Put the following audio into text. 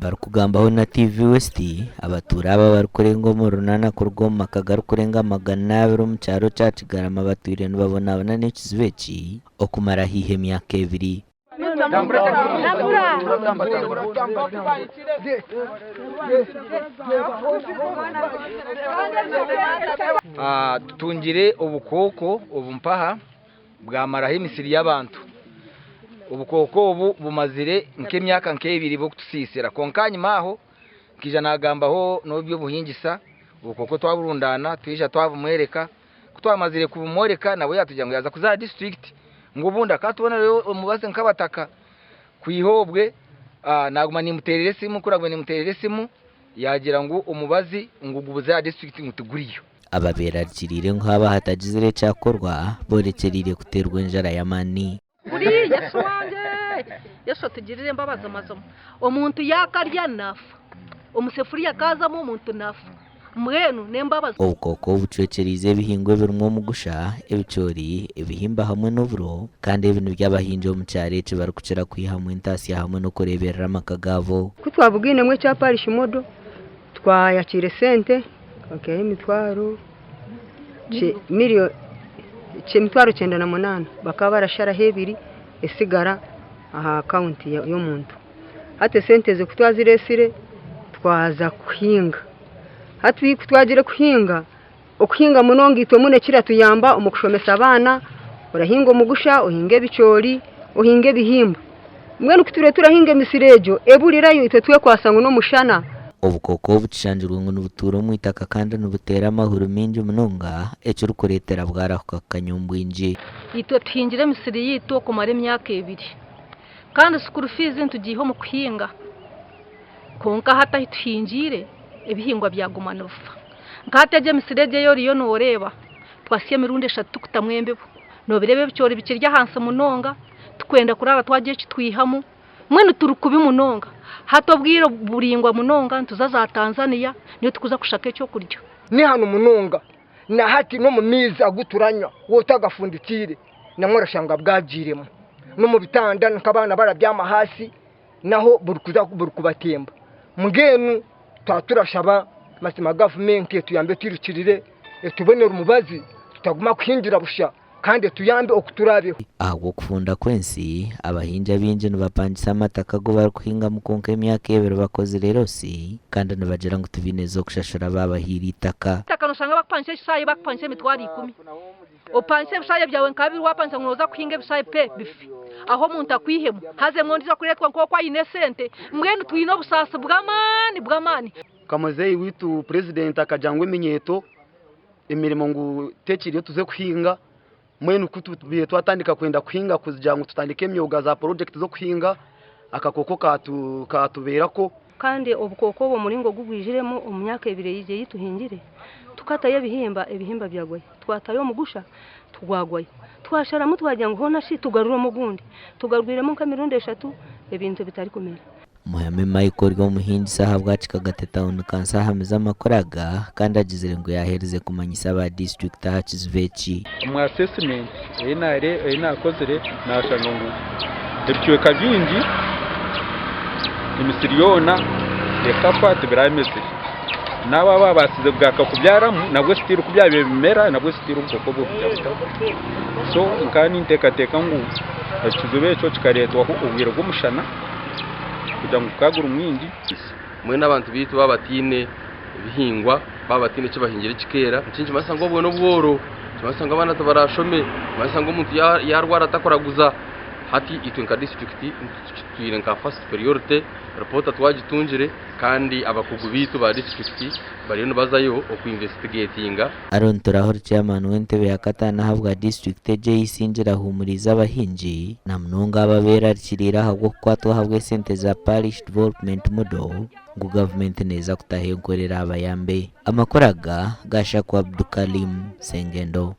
Barikugambaho na TV West, abatuura aba abarikurenga omu runaana kuruga omu maka garikurenga 200 omu kyaro kya Kigarama batwire nibabonabona n'ekizibu eki okumara haihi emyaka ebiri. Tutungire obukooko obumpaha bwamaraho emisiri y'abantu. Obukooko obu bumazire nk'emyaka nk'ebiri burikutusiisira kwonka ahanyima aho nkaija naagambaho n'oby'obuhingisa, obukooko twaburundaana twija twabumworeka, ku twamazire kubumworeka nabwo yaatugira ngu yaaza kuza aha disiturikiti ngu obundi akaatubonerayo omubazi nk'abataka. Kwiha obwe naaguma nimuteerera esimu, ku naagumire nimuteerera esimu yaagira ngu omubazi ngu gubuze aha disiturikiti ngu tiguriyo. Aba beerarikiriire ngu haaba hatagizire ekyakorwa, boorekyereire kuteerwa enjara y'amaani. Buri Yesu wangye Yesu otugirire embabazi mazima omuntu yakarya nafa omusefuriya kazamu omuntu nafa mbwenu nembabazi. Obukooko bucwekyereize ebihingwa ebirimu omugusha, ebicoori, ebihimba hamwe n'oburo kandi ebi nibyo abahingi omu kyaro eki barikukira kwihamu entaasya hamwe n'okureeberera amaka gaabo. Ku twabugainemu ekya parish model twayakiire esente Twakira emitwaro 98 bakaba barasharaho ebiri etsigara aha akawunti y'omuntu. Hati esente ezo ku twazireetsire twaza kuhinga. Hati ku twagire kuhinga, okuhinga munonga itwe mbwenu ekiratuyamba omu kushomesa abaana, orahinga omugusha, ohinge ebicoori, ohinge ebihimba. Mbwenu ku turiyo turahinga emisiri egyo eburirayo itwe twekwasa ngu n'omushana. Obukooko obu kishangirwe ngu nibutuura omu itaka kandi nibuteera amahuri maingi munonga ekirikureetera bwarahuka kukanya omu bwingi. Itwe tuhingire emisiri yaitu okumara emyaka ebiri kandi sukuru fiizi nitugiiha omu kuhinga kwonka hati ahu tuhingiire ebihingwa byaguma nibifa. Nka hati egi emisiri egi ei oriyo nooreeba twasya emirundi eshatu turikutamu embibo Noobireeba ebicoori bikiri ahansi munonga, tikwenda kuraaba twagira eki twihamu, mbwenu turi kubi munonga. Hati obwire buraingwa munonga nituza za Tanzania niyo turikuza kushaka ekyokurya. Ni hanu munonga na hati n'omu maizi agu turanywa waaba otagafundikiire namwo orashanga bwagiiremu. N'omu bitanda nk'abaana barabyama ahansi naho burikuza burikubatemba. Mbwenu twaba turashaba mazima gavumenti etuyambe etwirukirire etubonere omubazi tutaguma kuhingira busha kandi etuyambe oku turaabeho. Ahabw'okufunda kw'ensi, abahingi abaingi nibapangisa amataka agu barikuhingamu kwonka emyaka ebiri bakozire erosi kandi nibagira ngu tibaine z'okushashura abaabahaire eitaka. Eitaka noshanga bakupangisa ekishaayi bakupangisa emitwaro ikumi. Opangise ebishaayi byawe nka bibiri waapangisa ngu nooza kuhinga ebishaayi pe bife. Aho omuntu akwihemu haza emwe ondiijo akureetwa nk'oku aine esente. Mbwenu twine obusaasi bw'amaani bw'amaani. Nka muzeeyi waitu purezidenti akagira ngu eminyeeto emirimo ngu tekiriyo tuze kuhinga mbwenu ku tubaire twatandika kwenda kuhinga kugira ngu tutandike emyoga za purojekiti z'okuhinga akakooko katubeerako. Kandi obukooko obwo omuringo ogu bwijiremu omu myaka ebiri eyija ei tuhingire, tukatayo ebihimba, ebihimba byagwayo, twatayo omugusha gwagwayo, twasharamu twagira ngu hoona shi tugaruremu ogundi, tugarwiremu nk'emirundi eshatu ebintu bitarikumera. Muhame Michael ori omuhingisa ahabwa Kikagate Town Council ahamize amakuru aga kandi agizire ngu yaaherize kumanyisa aba disiturikiti aha kizibu eki. Omu assessment ei naakozire naashanga ngu ebicweka bingi emisiri yoona ekafa tibiramezire. N'abo ababaasize kugaruka kubyaramu nabwo still ku byabaire nibimera nabwo still obukooko obwo bukaba butafa. So nkaba ninteekateeka ngu ekizibu ekyo kikareetwaho obwire bw'omushana kugira ngu gukaba guri mwingi. Mbwenu abantu baitu baaba bataine bihingwa, baaba bataine eki bahingire kikeera, eki nikimanyisa ngu obwo n'obworo, nikimanyisa ngu abaana tibarashome, nikimanyisa ngu omuntu yaarwara takuraguza. Hati itwe nka disiturikiti tukitwire nka first priority, ripoota twagitungire kandi abakugu baitu ba disiturikiti bariyo nibazayo oku investigatinga. Aaron Turahori Chairman w'entebe ya kataano ahabwa disiturikiti egi ei Isingiro ahuumuriize abahingi na munonga abo abeerarikiriire ahabw'okukwatwa ahabw'esente za Parish Development Model ngu gavumenti neeza kutaho enkora eraabayambe. Amakuru aga ga Shaku Abdukalim Sengendo.